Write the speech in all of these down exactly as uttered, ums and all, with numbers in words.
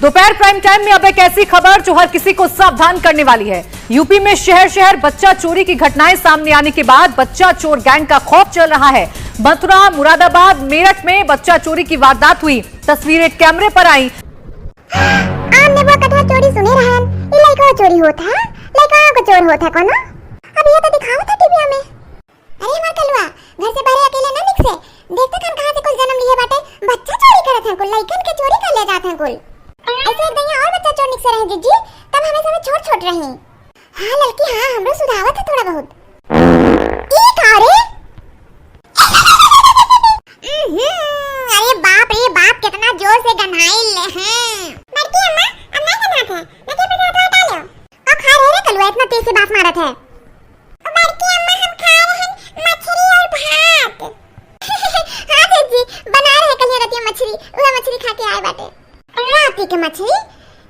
दोपहर prime time में अब एक ऐसी खबर जो हर किसी को सावधान करने वाली है। यूपी में शहर शहर बच्चा चोरी की घटनाएं सामने आने के बाद बच्चा चोर गैंग का खौफ चल रहा है। मथुरा, मुरादाबाद, मेरठ में बच्चा चोरी की वारदात हुई, तस्वीरें कैमरे पर आई। आम नेबुआ कटहर चोरी सुने रहन, ई लइका चोरी होत है, लइका को चोर होत है कोनो। अब ये तो दिखावत है टीवीया में। अरे हमार कलुआ, घर से बाहरे अकेले ना निकसे। देखते खान कहाँ से कुल जन्म लिए बाटे, बच्चा चोरी करत हैं कुल, लइकन के चोरी कर ले जात हैं कुल। ऐसे एक दइया और बच्चा चोर निकसे रहे जिज्जी, तब हमें समय छोट छोट रही। हाँ लड़की, हाँ, हमरो सुधावत है थोड़ा बहुत। ई का रे? उहुं, अरे बाप रे बाप, कितना जोर से गन्हाइल हैं। बड़की अम्मा, अब नहीं गन्हात है, नके पर से हाथवा हटा लो। का खा रहे रे कलुआ, इतना तेज से बास मारत है? ओ बड़की अम्मा, हम खा रहे हैं मछली और भात। हाँ जीजी, बना रहे कलिया रतिया मछली, उहे मछली खा के आए बाटे। राती के मछली,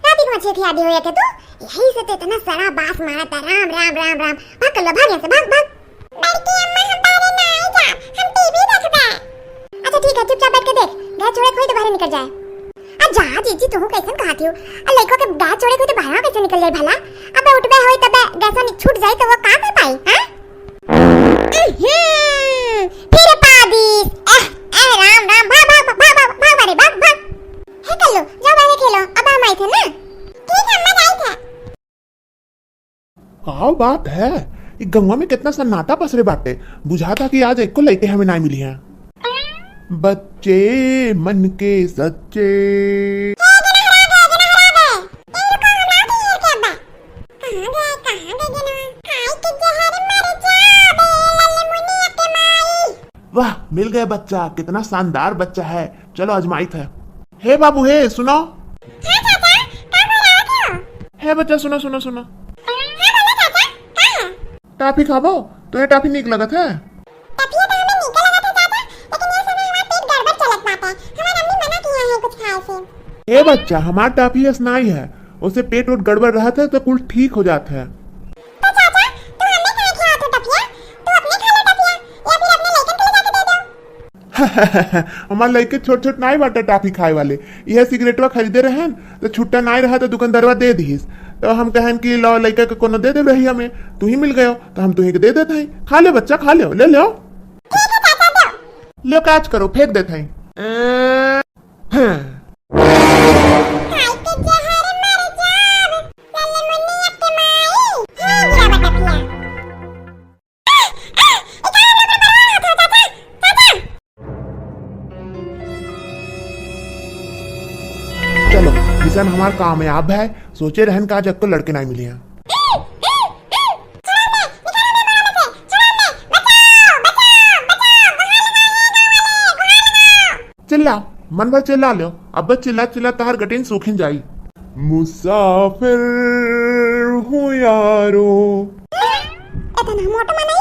राती के मछली खिया दी हो या के तू? यही से तो इतना सड़ा बास मारत है। राम, राम, राम, राम। भाग कलुआ, भाग यहाँ से, भाग, भाग। बड़की अम्मा, हम बाहरे ना आई जा, हम टीवी देखबे। अच्छा ठीक है, चुपचाप बैठ के देख, गैस छोड़े कोई तो बाहरे निकल जाए। आ जा जीजी, तू कैसन कहती हो? आ लइको के गैस छोड़े कोई तो बाहर कैसे निकल जाए भला? अबे उठबे होई तबे गैस नि-, छूट जाई तो वो का कर पाई, हाँ? उहुं, फिर पा दीस। एह, एह, राम, राम, भाग, भाग, भाग, भाग, भाग, भाग, भाग। हे कल्लू, जाओ बाहरे खेलो, अब हम आई थे ना। ठीक है, अम्मा, जाई थे। का बात है, ई गंगवा में कितना सन्नाटा पसरे बाटे। बुझाता कि आज एको लइके हमें नाई मिली हैं। बच्चे मन के सच्चे। कहाँ गए, कहाँ गए गेनवा? खाई के जहर मर जाबे, ललमुनिया के माई। वाह, मिल गया बच्चा, कितना शानदार बच्चा है। चलो आजमाइत है। हे बाबू, हे सुनो। हाँ चाचा, का बोलावत हो? हे बच्चा, सुनो, सुनो, सुनो। हाँ बोलो चाचा, का है? टाफी खाबो? तुम्हें टाफी नीक लगत है? टफिया तो हमें नीके लगत है चाचा, लेकिन ये समय हमार पेट गड़बड़ चलत बाटे। हमार अम्मी मना किया है कुछ खाए से। ए बच्चा, हमार टाफी अस नाई है, ओसे पेट उट गड़बड़ रहत है तो कुल ठीक हो जात है। तो चाचा, तू हमें काहे खियावत हो टफिया? तू अपने खा ले टफिया, या फिर अपने लइकन के ले जाके दे दो। हमार लइके छोट छोट नाई बाटे टाफी खाए वाले, यह सिगरेटवा खरीदे रहन तो छुट्टा नाई रहा तो दुकानदारवा दे दिहिस, तो हम कहन कि लो लइका के कोनो दे दे रही हमें, तू ही मिल गयो। तो हम तुही के दे देत हई। खा ले बच्चा, खा ले, ले लो। ठीक है चाचा, दो। लो, काज करो, फेंक देत हई। अ, हाँ। खाई के जहर मर जाब, ललमुनिया के माई। हाँ, गिरा बटकिया। आ, आ, ई का हम लोग पर बरवा हाथ हो, चाचा, चाचा। चलो, मिशन हमार कामयाब है। सोचे रहन का आज अक्को लड़के नाई मिले हैं। चिल्ला, मन भर चिल्ला लो, अब चिल्ला चिल्ला तहार गटिन सूखिन जाई। मुसाफिर हूँ यारो। इतना मोट मनई,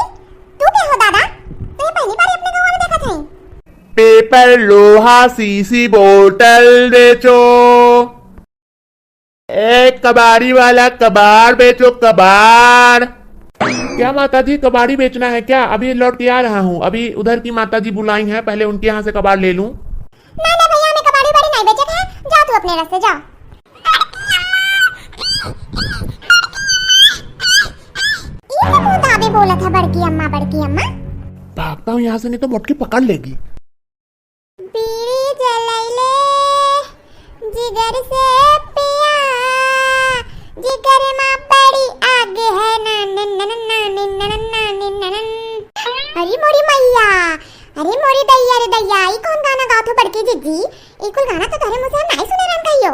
तू के हो दादा? तू पहली बार अपने गाँव में देखत हई। पेपर, लोहा, शीशी, बोतल बेचो। ए कबाड़ी वाला, कबाड़ बेचो, कबाड़। क्या माता जी, कबाड़ी बेचना है क्या? अभी लौट के आ रहा हूँ, अभी उधर की माता जी बुलाई हैं, पहले उनके यहाँ से कबाड़ ले लूँ। ना, ना भैया, हमें कबाड़ी उबाड़ी नहीं बेचे के है, जा तू अपने रास्ते, जा। ई तो मुँह दाबे बोलत है, बड़की अम्मा, बड़की अम्मा। भागता हूँ यहाँ से, नहीं तो मोटकी पकड़ लेगी। बीड़ी जलैले जिगर से पिया, जिगर मा बड़ी आग है ना, नन, नन, नन, नन, नन, नन, नन, नन। अरे मोरी मैया, अरे मोरी दैया रे दैया, ई कौन गाना गावत हो बड़की जिज्जी? ई कुल गाना तो तोहरे मुँह से हम नाई सुने रहन कहियो।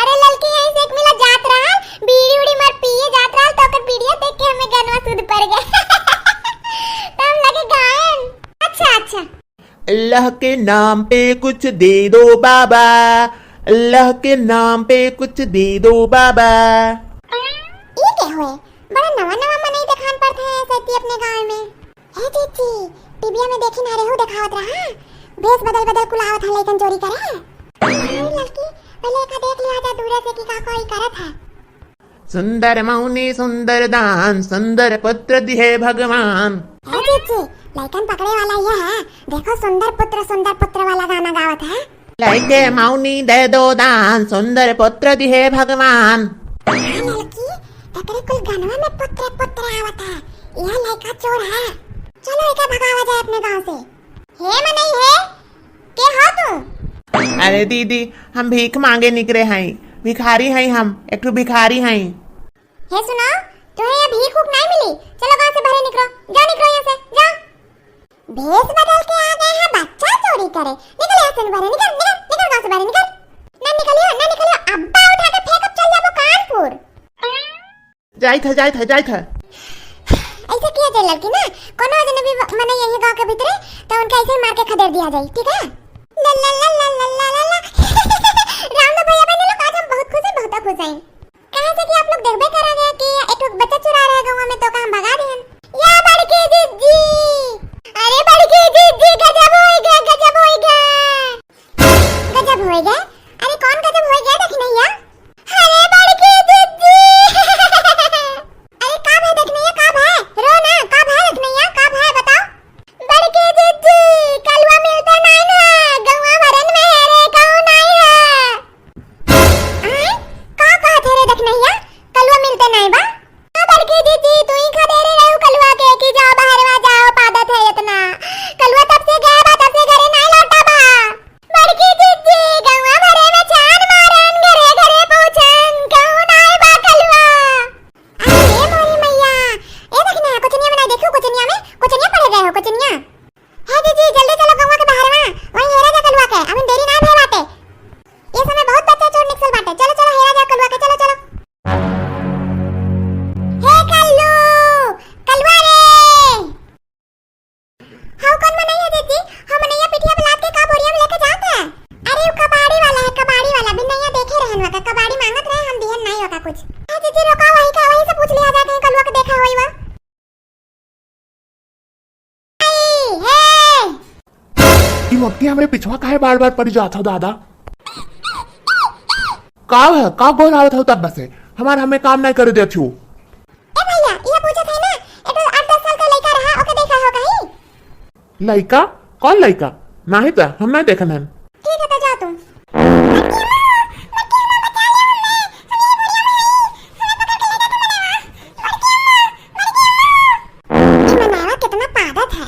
अरे ललकी, यहीं से एक मिला जात रहल, बीड़ी उड़ी मार पिए जात रहल, तो ओकर बीड़िया देख के हमें गनवा सुध पड़ गए। तो हम लगे गायन। अच्छा, अच्छा। अल्लाह के नाम पे कुछ दे दो बाबा, अल्लाह के नाम पे कुछ दे दो बाबा। ई के होए? बड़ा नवा नवा मनई देखान पड़त है ऐसे कि अपने गाँव में। हे जीजी, टीवीया में देखी ना रेहू देखावत रहा, भेष बदल बदल कुल आवत है लइकन चोरी करे। अरे ललकी, पहले एका देख लिया जा दूरे से कि का कोई करत है। सुंदर मौनी सुंदर दान, सुंदर पुत्र दिहे भगवान। हे जीजी, लइकन पकड़े वाला ये है, देखो सुंदर पुत्र सुंदर पुत्र वाला गाना गावत है। लइके मौनी दे दो दान, सुंदर पुत्र दिहे भगवान। हाँ ललकी, एकरे कुल गनवा में पुत्र पुत्र आवत है। यह लइका चोर है। चलो एका भगावा जाए अपने गाँव से। हे मनई हे, के हो तू? अरे दीदी, हम भीख माँगे निकरे हई, भिखारी हई हम, एक ठो भिखारी हई। हे सुनो, तुहे यहाँ भीख उख नाहीं मिली, चलो गाँव से बहरे निकरो, जाओ निकरो यहाँ से, जाओ। भेष बदल के आ गए हैं बच्चा चोरी करे, निकल यहाँ से बहरे, निकल, निकल, निकल गाँव से बहरे, निकल। ना निकलियो, ना निकलियो, अब्बा उठा के फेंकब, चल जाबो कानपुर। जाइत है, जाइत है, जाइत है। ऐसे किया जाए लड़की ना, कोनो अजनबी ब-, मने यही गाँव के भीतरे, तो उनका ऐसे ही मार के खदेड़ दिया जाए, ठीक है? ला ला ला ला ला ला ला ला। राम लो भैया बहन लोग, आज हम बहुत खुश हैं, बहुत खुश हैं। कहाँ से कि आप लोग देखबे करा गया कि एक ठो बच्चा चुरा रहा है गाँव में, तो का हम भगा दिहन। या बड़की जिज्जी, अरे बड़की जिज्जी, गजब होई गया, गजब होई गया। गजब होई गया? अरे कौन गजब होई गया दखिनैया? अरे बड़की जिज्जी। अरे का भय दखिनैया, का भय? रो ना, का भय दखिनैया, का भय बताओ? बड़की जिज्जी, कलुआ मिलते नाई ना, गौवा भरन में है रे, कहूँ नाई है। आय, का कहत है रे दखिनैया? कलुआ मिलते नाई बा? हाँ, बड़की जिज्जी, तू ही खदेरे रहू कलुआ के कि जाओ बहरवा जाओ, पादत है इतना। कलुआ तब से गया बा, तब से घरे नाई लौटा बा। बड़की जिज्जी, गौवा भरे में छान मारन, घरे घरे पूछन, कहूँ नाई बा कलुआ। अरे ए मोरी मैया, ए दखिनैया, कोचनिया में नाई देखू, कोचनिया में, कोचनिया पड़े गए हो, कोचनिया। हे जिज्जी, जल्दी चलो गौवा के बहरवा, वहीं हेरा जा कलुआ के, अभी देरी नाई भय बाटे। ये समय बहुत बच्चा चोर निकसल बाटे, चलो, चलो, हेरा जा कलुआ के, चलो, चलो। हे कल्लू, कलुआ रे। हाउ कौन मनई है जिज्जी? हम मनैया पिठिया पे लाद के का बोरिया में लेके जात है? अरे वो कबाड़ी वाला है, कबाड़ी वाला। बिनैया देखे रहन वका, कबाड़ी मांगत रहे, हम दिहन नाई वका कुछ। ए जिज्जी रोका, वही का, वही से पूछ लिया जाए, कहीं कलुआ के देखा होई वा। आई, हे। ई मोटकी हमरे पिछवा काहे बार-बार पड़ी जात हो दादा? का है? का गोहरावत हो तब से? हमार हमें काम नाई करे देत हो। ए भैया, ये पूछत है ना, एक ठो आठ दस साल का लइका रहा, ओके देखा हो कहीं? लइका? कौन लइका? नाहीं त, हम नाहीं देखन हन। ठीक है, तो जा तू। ई मनैवा कितना पादत है।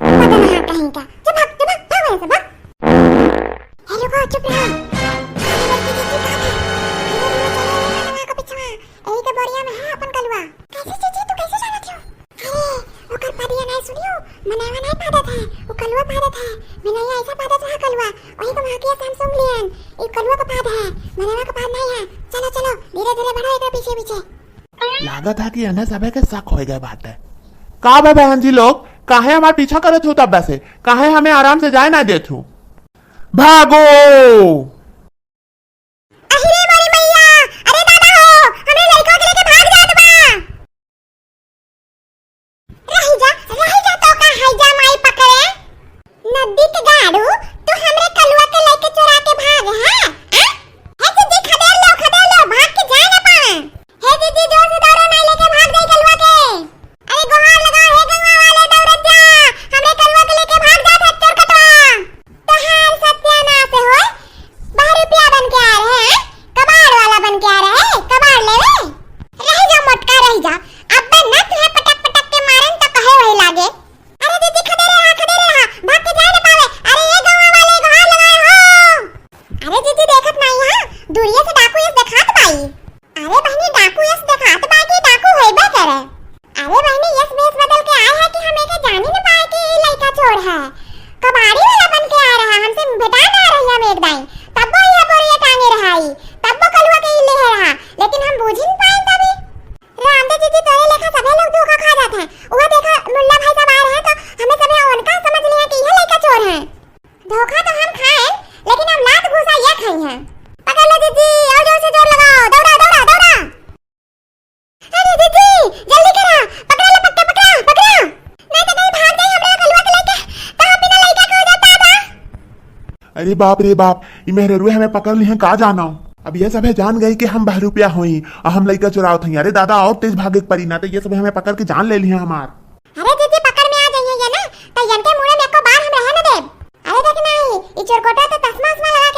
पगला कहीं का। चुप भाग, चुप भाग, भाग वहीं से, भाग। ए, रुको, चुप रहो। अरे, लड़की, चुप, चुप, भाग। धीरे, धीरे चलो, ये मनवा के पिछवा। यही के बोरिया में है अपन कलुआ। कैसे जीजी, तू कैसे जानत हो? अरे, ओकर पदिया नहीं सुनियो, मनवा नहीं पादत है, वो कलुआ पादत है। मनैया ऐसा पादत रहा कलुआ, वही को वहाँ के हम सुन लियन। ये कलुआ का पाद है, मनवा का पाद नहीं है। चलो, चलो, धीरे, धीरे बढ़ो एक पीछे, पीछे। लागत है कि इन्हें सभे के शक होई गए बाटे। का बा बहन जी लोग, काहे हमार पीछा करत हो तब से? काहे हमें आराम से जाए ना देत हो? भागो! अहि रे मोरी मैया, अरे दादा हो, हमरे लड़का के लेके भाग जात बा। रहि जा, रहि जा, तो का है जा माई पकड़े? नदी के गाड़ू, तू हमरे कलुआ के लेके चोरा के भाग, हाँ? हैं? हे दीदी, खदेड़ लो, खदेड़ लो, भाग के जाए ना पावे। हे दीदी, जोर से दौड़ो, ना लेके भाग जाए कलुआ के। अरे गोहार लगा, हे गंगा वाले दौड़त जा, हमरे कलुआ के लेके भाग जात है चोर कटवा। तोहार सत्यानाश होय, बारह रुपया बन के आ रहे हैं, कबाड़ वाला बन के आ रहे हैं, कबाड़ लेवे। रह जा मोटका, रह जा, अब न तुहे पटक पटक के मारन तो कहे वही लागे। अरे दीदी, खदेरे रहा, खदेरे रहा, भाग के जाए न पावे। अरे ये गंवा वाले गोहार लगाए हो। अरे दीदी, देखत नाई है, दूरिये से डाकू यस देखात बाई। अरे बहिनी, डाकू यस देखात बा कि डाकू होइबे करे। अरे बहिनी, यस भेष बदल के आए है कि हम एके जानी न पाए कि ई लइका चोर है। कबाड़ी वाला बन के आ रहा, हमसे भेटा ना रही हम एक दाई। तब्बो ये बोरिया टांगे रहा ई, तब्बो कलुआ के ई लेहे रहा, लेकिन हम बूझी न पाए तभी। रामदेव दीदी, तोरे लेखा सभे लोग धोखा खा जात हैं। वो देखा, मुल्ला भाई साहब आ रहे हैं तो हमें सभे उनका समझ लिया कि यह लइका चोर है। धोखा तो हम खाएन, लेकिन हम लात घूसा ये खाई हैं। पकड़ लो दीदी, और जोर से जोर लगाओ, दौड़ा, दौड़ा, दौड़ा। अरे दीदी, जल्दी करा, पकड़ा लो, पकड़ा, पकड़ा, पकड़ा। नहीं तो कहीं भाग जाए हमरा कलुआ के लेके, तो हम बिना लइका के हो जाता था। अरे बाप रे बाप, ई मेहररुए हमें पकड़ ली हैं, का जाना। अब ये सभे जान गई कि हम बहरूपिया होई, आ हम लइका चुरावत हई। अरे दादा, और तेज भागे के पड़ी ना, तो ये सभे हमें पकड़ के जान ले ली हैं हमार। अरे दीदी, पकड़ में आ जाइए ये ना, तो इनके मुड़े में एको बार हम रहे न देब। अरे देख नाही, ई चोरकोटा तो तसमा उसमा लगा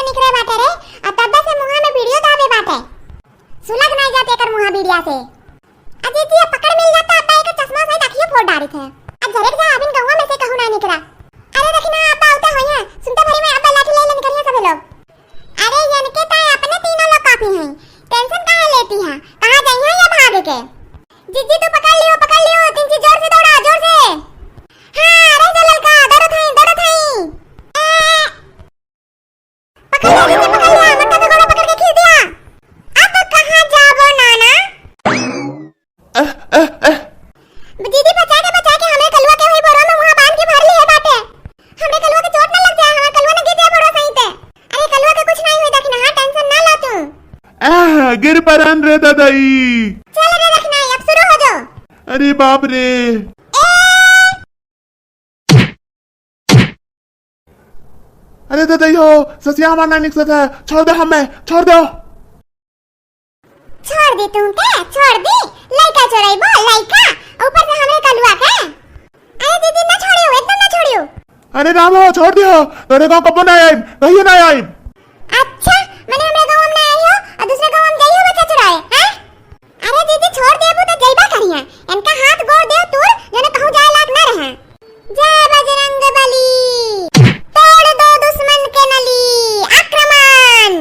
परन रे ददई। चल रे रखना, अब शुरू हो जाओ। अरे बाप रे। ए! अरे ददई हो, ससिया हमार ना निकसत है, छोड़ दे हमें, छोड़ दो। छोड़ दी तू के, छोड़ दी। लइका चोराई बा, लइका, ऊपर से हमरे कलुआ के। अरे दीदी ना छोड़ियो, एकदम ना छोड़ियो। अरे राम हो, छोड़ दियो, तोरे गाँव कबो ना आइब, कहियो ना आइब। अच्छा, मने हमरे गाँव में ना आई हो और दूसरे गाँव में जाई हो बच्चा चुराए, हैं? अरे दीदी छोड़ देबू तो जइबा करिया, इनका हाथ गोड़ दे तूर, जने कहूँ जाए लायक ना रहे। जय बजरंग बली, तोड़ दो दुश्मन के नली, आक्रमण।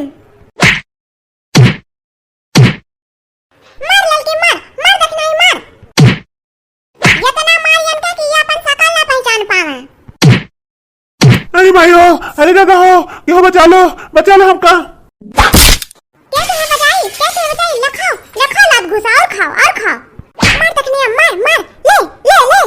मार ललकी मार, मार दखिनाई मार। यतना मार इनका कि ये अपन शकल ना पहचान पावे। अरे भाई हो, अरे दादा हो, केहू बचा लो, बचा लो हमका। कैसे है बचाई, कैसे है बचाई? ले खाओ, ले खाओ, लात घुसा और खाओ, और खाओ। मार दखिनिया, मार, मार, ले, ले, ले।